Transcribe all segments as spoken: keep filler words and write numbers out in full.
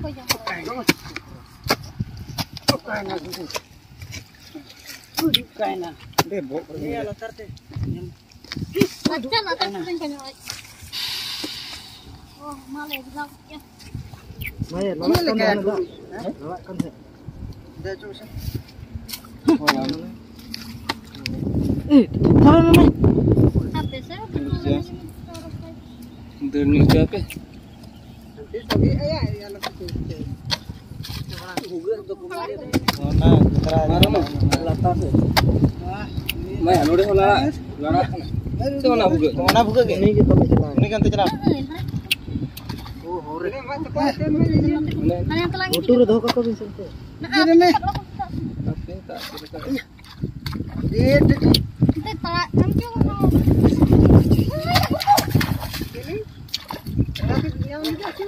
ᱚᱠᱟᱭᱮᱱᱟ? ᱚᱠᱟᱭᱮᱱᱟ? ᱚᱠᱟᱭᱮᱱᱟ? ᱚᱸᱰᱮ ᱵᱚᱦᱚᱜ ᱠᱚᱨᱮ ᱱᱤᱭᱟᱹ ᱞᱟᱛᱟᱨ ᱛᱮ᱾ ᱞᱟᱛᱟᱨ, ᱞᱟᱛᱟᱨ ᱛᱮ ᱠᱟᱹᱧ ᱠᱟᱱᱟ᱾ ᱚ, ᱢᱟ ᱞᱟᱹᱭ ᱵᱮᱱ᱾ ᱢᱟᱭᱟ, ᱞᱟᱲᱟᱜ ᱠᱟᱱ ᱛᱟᱦᱮᱸ ᱫᱚ᱾ ᱦᱮᱸ? ᱞᱟᱲᱟᱜ ᱠᱟᱱ ᱛᱟᱦᱮᱸ᱾ ᱫᱮ, ᱪᱚ ᱥᱮ᱾ ᱦᱳᱭ, ᱟᱢ ᱫᱚ᱾ ᱮᱭ, ᱫᱷᱚᱨᱚ ᱱᱚᱰᱮ᱾ ᱫᱟᱹᱲ ᱧᱚᱜ ᱦᱚᱪᱚ ᱟᱯᱮ᱾ ᱚᱱᱟ ᱞᱟᱛᱟᱨ ᱥᱮᱫ᱾ ᱢᱟᱭᱟ, ᱱᱚᱰᱮ ᱦᱚᱸ ᱞᱟᱲᱟᱜ, ᱞᱟᱲᱟᱜ ᱠᱟᱱᱟ᱾ ᱥᱮ ᱚᱱᱟ ᱵᱷᱩᱜᱟᱹᱜ ᱠᱟᱱᱟ? ᱚᱱᱟ ᱵᱷᱩᱜᱟᱹᱜ ᱜᱮ᱾ ᱩᱱᱤ ᱜᱮ ᱛᱚ ᱪᱟᱞᱟᱣ᱾ ᱩᱱᱤ ᱜᱮ ᱚᱱᱛᱮ ᱪᱟᱞᱟᱣ᱾ ᱜᱷᱩᱴᱩ ᱨᱮ ᱫᱚᱦᱚ ᱠᱟᱠᱚ ᱵᱤᱱ ᱥᱮ ᱚᱱᱛᱮ᱾ ᱦᱟᱯᱮ, ᱫᱟᱜ ᱠᱚᱨᱮ ᱠᱚ ᱮᱱᱛᱮ ᱯᱟᱲᱟᱜ ᱠᱟᱱ ᱪᱚ᱾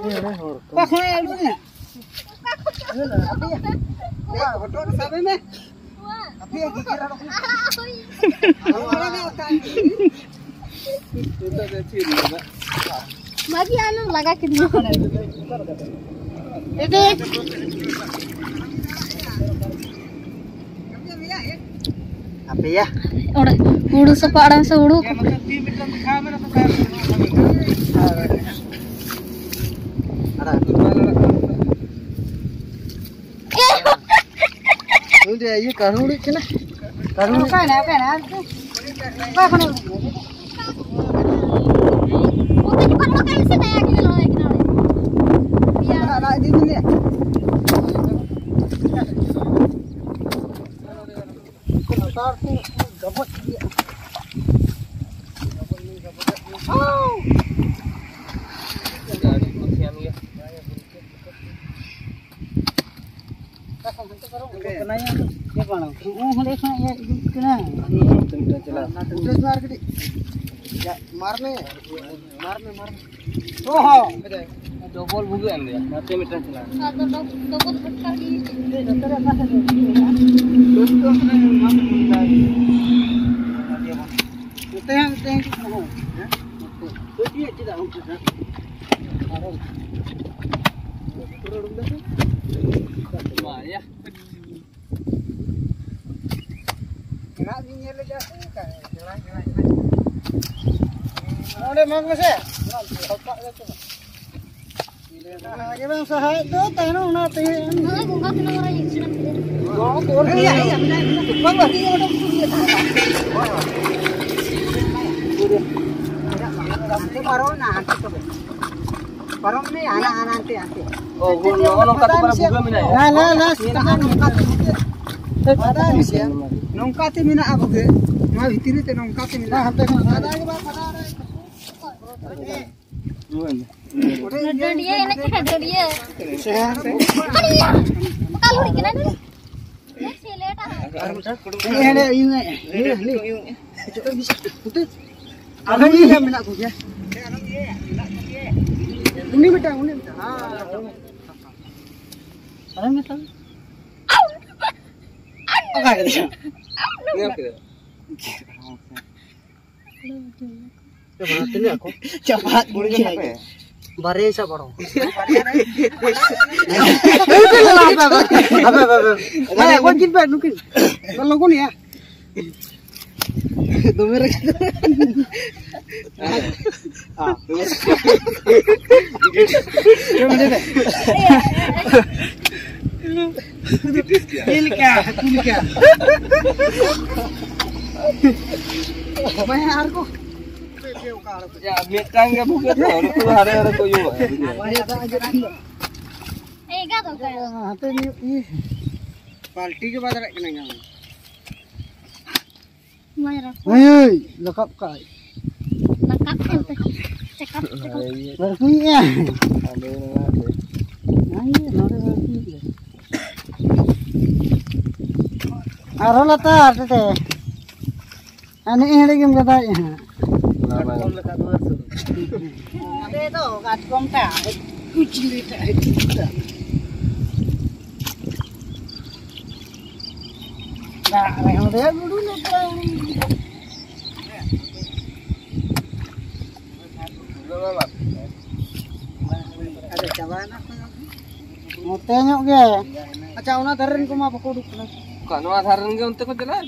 ᱦᱮᱸ, ᱦᱚᱲ ᱠᱚ᱾ ᱚᱠᱟ ᱠᱷᱚᱱᱟᱜ ᱮ ᱩᱰᱩᱠ ᱮᱱᱟ? ᱦᱚᱴᱚᱜ ᱨᱮ ᱥᱟᱵ ᱢᱮ᱾ ᱟᱯᱮ ᱜᱤᱫᱽᱨᱟᱹ ᱦᱚᱲ ᱠᱚ᱾ ᱟᱞᱚ ᱟᱲᱟᱜᱟ ᱚᱠᱟ᱾ ᱱᱤᱛᱚᱜ ᱫᱚ ᱪᱮᱫ ᱞᱟᱜᱟ? ᱢᱟᱹᱡᱷᱤ ᱟᱞᱚᱢ ᱞᱟᱜᱟ ᱠᱤᱫᱤᱧᱟ᱾ ᱮᱰᱮ᱾ ᱟᱯᱮᱭᱟ᱾ ᱚᱲᱟᱜ ᱦᱩᱲᱩ ᱥᱟᱯᱷᱟ ᱟᱲᱟᱝ ᱥᱮ ᱦᱩᱲᱩ᱾ ᱟᱲᱟᱜ᱾ ᱩᱱᱤ ᱫᱚ ᱤᱭᱟᱹ ᱠᱟᱹᱦᱩᱲᱤ ᱠᱟᱱᱟ᱾ ᱠᱟᱹᱦᱩᱲᱤ᱾ ᱚᱠᱟᱭᱮᱱᱟ, ᱚᱠᱟᱭᱮᱱᱟ? ᱟᱨ ᱚᱠᱟ ᱠᱷᱚᱱᱮ ᱩᱰᱩᱠ ᱮᱱᱟ? ᱚᱱᱛᱮ ᱡᱚᱠᱷᱚᱱ ᱚᱲᱟᱜ ᱠᱷᱚᱱ ᱥᱮ ᱫᱟᱭᱟ ᱜᱮ ᱞᱚᱦᱚᱫ ᱠᱟᱱᱟ ᱚᱸᱰᱮ᱾ ᱤᱭᱟᱹ᱾ ᱚᱲᱟᱜ ᱤᱫᱤ ᱢᱮ᱾ ᱞᱟᱛᱟᱨ ᱛᱮ ᱜᱟᱵᱚᱡ ᱜᱮᱭᱟ᱾ ᱜᱟᱹᱰᱤ ᱠᱚ ᱛᱟᱦᱮᱱ ᱜᱮᱭᱟ᱾ ᱚᱸᱰᱮ ᱠᱷᱚᱱᱟᱜ ᱤᱭᱟᱹ ᱩᱰᱩᱠ ᱠᱟᱱᱟ᱾ ᱚᱱᱛᱮ ᱢᱤᱫᱴᱟᱝ ᱪᱟᱞᱟᱜ᱾ ᱩᱛᱟᱹᱨ ᱢᱮ ᱟᱨ ᱠᱟᱹᱴᱤᱡ᱾ ᱭᱟ, ᱢᱟᱨ ᱢᱮ, ᱢᱟᱨ ᱢᱮ, ᱢᱟᱨ ᱢᱮ᱾ ᱚ ᱦᱚᱸ᱾ ᱰᱚᱵᱚᱞ ᱵᱷᱩᱜᱟᱹᱜ ᱮᱱ ᱜᱮᱭᱟ᱾ ᱱᱟᱛᱮ ᱢᱤᱫᱴᱟᱝ ᱪᱟᱞᱟᱜ᱾ ᱟᱫᱚ ᱰᱚ-, ᱰᱚᱵᱚᱞ ᱫᱷᱟᱠᱟ ᱜᱮ᱾ ᱱᱚᱛᱮ ᱨᱮ ᱚᱠᱟ ᱥᱮᱫ ᱨᱮ ᱢᱮᱱᱟᱜᱼᱟ? ᱵᱟᱹᱫᱽ ᱫᱚ ᱢᱟᱱᱮ ᱢᱟᱜ ᱢᱮᱱᱫᱟ᱾ ᱱᱚᱛᱮ ᱦᱚᱸ ᱢᱤᱫᱴᱟᱝ ᱦᱤᱡᱩᱜ ᱠᱟᱱᱟ᱾ ᱦᱮᱸ? ᱱᱚᱛᱮ᱾ ᱯᱟᱹᱴᱭᱟᱹ ᱪᱮᱫᱟᱜ ᱚᱱᱛᱮ ᱫᱚ? ᱟᱨᱦᱚᱸ᱾ ᱢᱮᱱᱟᱜ ᱜᱤᱧ ᱧᱮᱞ ᱞᱮᱫᱟ ᱥᱮ, ᱚᱠᱟ ᱨᱮ? ᱪᱟᱞᱟᱜ, ᱪᱟᱞᱟᱜ, ᱪᱟᱞᱟᱜ᱾ ᱱᱚᱰᱮ ᱢᱟᱜᱽ ᱢᱮᱥᱮ᱾ ᱚᱱᱟ ᱜᱮ ᱵᱟᱝ ᱥᱟᱦᱟᱭᱮᱫ ᱫᱚ, ᱛᱟᱭᱱᱚᱢ ᱚᱱᱟ ᱛᱮᱜᱮ᱾ ᱱᱚᱜᱼᱚᱭ ᱵᱚᱸᱜᱟ ᱛᱟᱞᱟ ᱚᱲᱟᱜ ᱤᱧ ᱥᱮᱱ ᱠᱟᱱᱟ᱾ ᱵᱟᱝ, ᱵᱟᱝ, ᱵᱟᱝ, ᱵᱟᱝ, ᱵᱟᱝ, ᱵᱟᱝ᱾ ᱯᱟᱨᱚᱢ ᱢᱮ, ᱦᱟᱱᱛᱮ ᱛᱚᱵᱮ᱾ ᱯᱟᱨᱚᱢ ᱢᱮ, ᱦᱟᱱᱟ, ᱦᱟᱱᱟ, ᱦᱟᱱᱛᱮ, ᱦᱟᱱᱛᱮ᱾ ᱚ, ᱜᱚ-, ᱱᱚᱜᱼᱚ ᱱᱚᱝᱠᱟ ᱛᱮ ᱯᱟᱨᱚᱢ ᱵᱷᱩᱜᱟᱹᱜ ᱢᱮᱱᱟᱭᱟ᱾ ᱦᱮᱸ, ᱞᱟ, ᱞᱟ, ᱢᱮᱱᱟᱜᱼᱟ, ᱱᱚᱝᱠᱟ ᱛᱮ ᱵᱷᱩᱜᱟᱹᱜ᱾ ᱯᱷᱟᱫᱟ ᱢᱮᱥᱮ᱾ ᱱᱚᱝᱠᱟ ᱛᱮ ᱢᱮᱱᱟᱜᱼᱟ ᱵᱷᱩᱜᱟᱹᱜ᱾ ᱱᱚᱣᱟ ᱵᱷᱤᱛᱤᱨ ᱨᱮ ᱱᱚᱝᱠᱟ ᱛᱮ ᱢᱮᱱᱟᱜᱼᱟ᱾ ᱦᱟᱱᱛᱮ ᱠᱷᱚᱱ ᱯᱷᱟᱫᱟ ᱜᱮ ᱵᱟᱝ ᱯᱷᱟᱫᱟ ᱨᱮ᱾ ᱰᱟᱹᱰᱤᱭᱟᱹ ᱮᱱᱮᱡ ᱞᱮᱠᱟ ᱰᱟᱹᱰᱤᱭᱟᱹ᱾ ᱥᱮ ᱦᱟᱱᱛᱮ᱾ ᱟᱹᱰᱤᱭᱟ᱾ ᱚᱠᱟ ᱞᱩᱲᱤ ᱠᱟᱱᱟ ᱱᱩᱭ? ᱥᱤᱞᱮᱴ ᱟᱨ ᱦᱮᱸ, ᱦᱮᱸ, ᱤᱭᱟᱹ, ᱤᱭᱟᱹ, ᱤᱭᱟᱹ᱾ ᱟᱨᱦᱚᱸ ᱤᱭᱟᱹ ᱢᱮᱱᱟᱜ ᱠᱚᱜᱮᱭᱟ᱾ ᱩᱱᱤ ᱢᱤᱫᱴᱟᱝ, ᱩᱱᱤ ᱢᱤᱫᱴᱟᱝ᱾ ᱦᱮᱸ᱾ ᱟᱨᱦᱚᱸ ᱢᱤᱫᱴᱟᱝ᱾ ᱚᱠᱟ ᱠᱮᱫᱟ? ᱧᱟᱢ ᱠᱮᱫᱟ᱾ ᱪᱟᱵᱟ ᱛᱤᱱᱟᱹᱜ ᱟᱠᱚ? ᱪᱟᱵᱟ ᱠᱩᱲᱤ ᱜᱮ ᱢᱮᱱᱟᱜ ᱯᱮ? ᱵᱟᱨᱭᱟ ᱥᱟᱵ ᱵᱟᱲᱟᱣ᱾ ᱦᱟᱯᱮ, ᱦᱟᱯᱮ, ᱦᱟᱯᱮ, ᱦᱟᱯᱮ᱾ ᱟᱨᱮ, ᱜᱚᱡ ᱠᱤᱱ ᱯᱮ ᱱᱩᱠᱤᱱ᱾ ᱞᱚᱜᱚᱱ ᱭᱟ᱾ ᱫᱚᱢᱮ ᱨᱮ᱾ ᱪᱮᱫ ᱞᱮᱠᱟ? ᱦᱟᱹᱠᱩ ᱞᱮᱠᱟ᱾ ᱢᱟᱭᱟ ᱟᱨ ᱠᱚ᱾ ᱭᱟ, ᱢᱤᱫᱴᱟᱝ ᱜᱮ ᱵᱷᱩᱜᱟᱹᱜ ᱫᱚ, ᱱᱩᱠᱩ ᱫᱚ ᱦᱟᱨᱮ ᱦᱟᱨᱮ ᱠᱚ ᱤᱭᱟᱹᱣᱟ᱾ ᱢᱟᱭᱟ ᱫᱟᱜ ᱟᱸᱡᱮᱫ ᱮᱱ ᱫᱚ᱾ ᱮᱭ, ᱜᱟ ᱫᱚ ᱚᱠᱟᱭ? ᱦᱟᱛᱮ ᱱᱤᱭᱟᱹ, ᱤᱭᱟᱹ᱾ ᱯᱟᱞᱴᱤ ᱜᱮ ᱵᱟᱭ ᱫᱟᱲᱮᱭᱟᱜ ᱠᱟᱱᱟ ᱧᱟᱢ᱾ ᱢᱟᱭ ᱨᱟᱠᱟᱵ᱾ ᱦᱮᱸ, ᱨᱟᱠᱟᱵ ᱠᱟᱭ᱾ ᱨᱟᱠᱟᱵ ᱠᱟᱱ ᱛᱮ᱾ ᱪᱮᱠᱟᱯ, ᱪᱮᱠᱟᱯ᱾ ᱵᱟᱹᱲᱛᱤᱭᱮᱜᱼᱟ᱾ ᱦᱟᱸᱰᱮ ᱢᱮᱱᱟᱜ ᱛᱮ᱾ ᱦᱟᱸᱰᱮ ᱱᱚᱰᱮ ᱵᱟᱹᱲᱛᱤᱭᱮᱜᱼᱟ᱾ ᱟᱨᱦᱚᱸ ᱞᱟᱛᱟᱨ ᱛᱮ᱾ ᱟᱨ ᱱᱮᱜᱼᱮ ᱦᱟᱸᱰᱮ ᱜᱮᱢ ᱜᱟᱫᱟᱭᱮᱜᱼᱟ ᱦᱟᱸᱜ᱾ ᱞᱟᱵᱟ᱾ ᱱᱚᱰᱮ ᱫᱚ ᱠᱟᱴᱠᱚᱢ ᱴᱟᱜ, ᱠᱩᱪᱞᱤ ᱴᱟᱜ, ᱦᱟᱹᱠᱩ ᱴᱟᱜ᱾ ᱫᱟᱜ ᱨᱮᱦᱚᱸ ᱫᱮ ᱜᱩᱰᱩ ᱞᱮᱠᱟ᱾ ᱟᱫᱚ ᱪᱟᱵᱟᱭᱮᱱᱟ ᱠᱚ᱾ ᱱᱚᱛᱮ ᱧᱚᱜ ᱜᱮ᱾ ᱟᱪᱪᱷᱟ, ᱚᱱᱟ ᱫᱷᱟᱨᱮ ᱨᱮᱱ ᱠᱚᱢᱟ ᱵᱟᱠᱚ ᱩᱰᱩᱠ ᱠᱟᱱᱟ᱾ ᱚᱠᱟ ᱱᱚᱣᱟ ᱫᱷᱟᱨᱮ ᱨᱮᱱ ᱜᱮ ᱚᱱᱛᱮ ᱠᱚ ᱪᱟᱞᱟᱜᱼᱟ?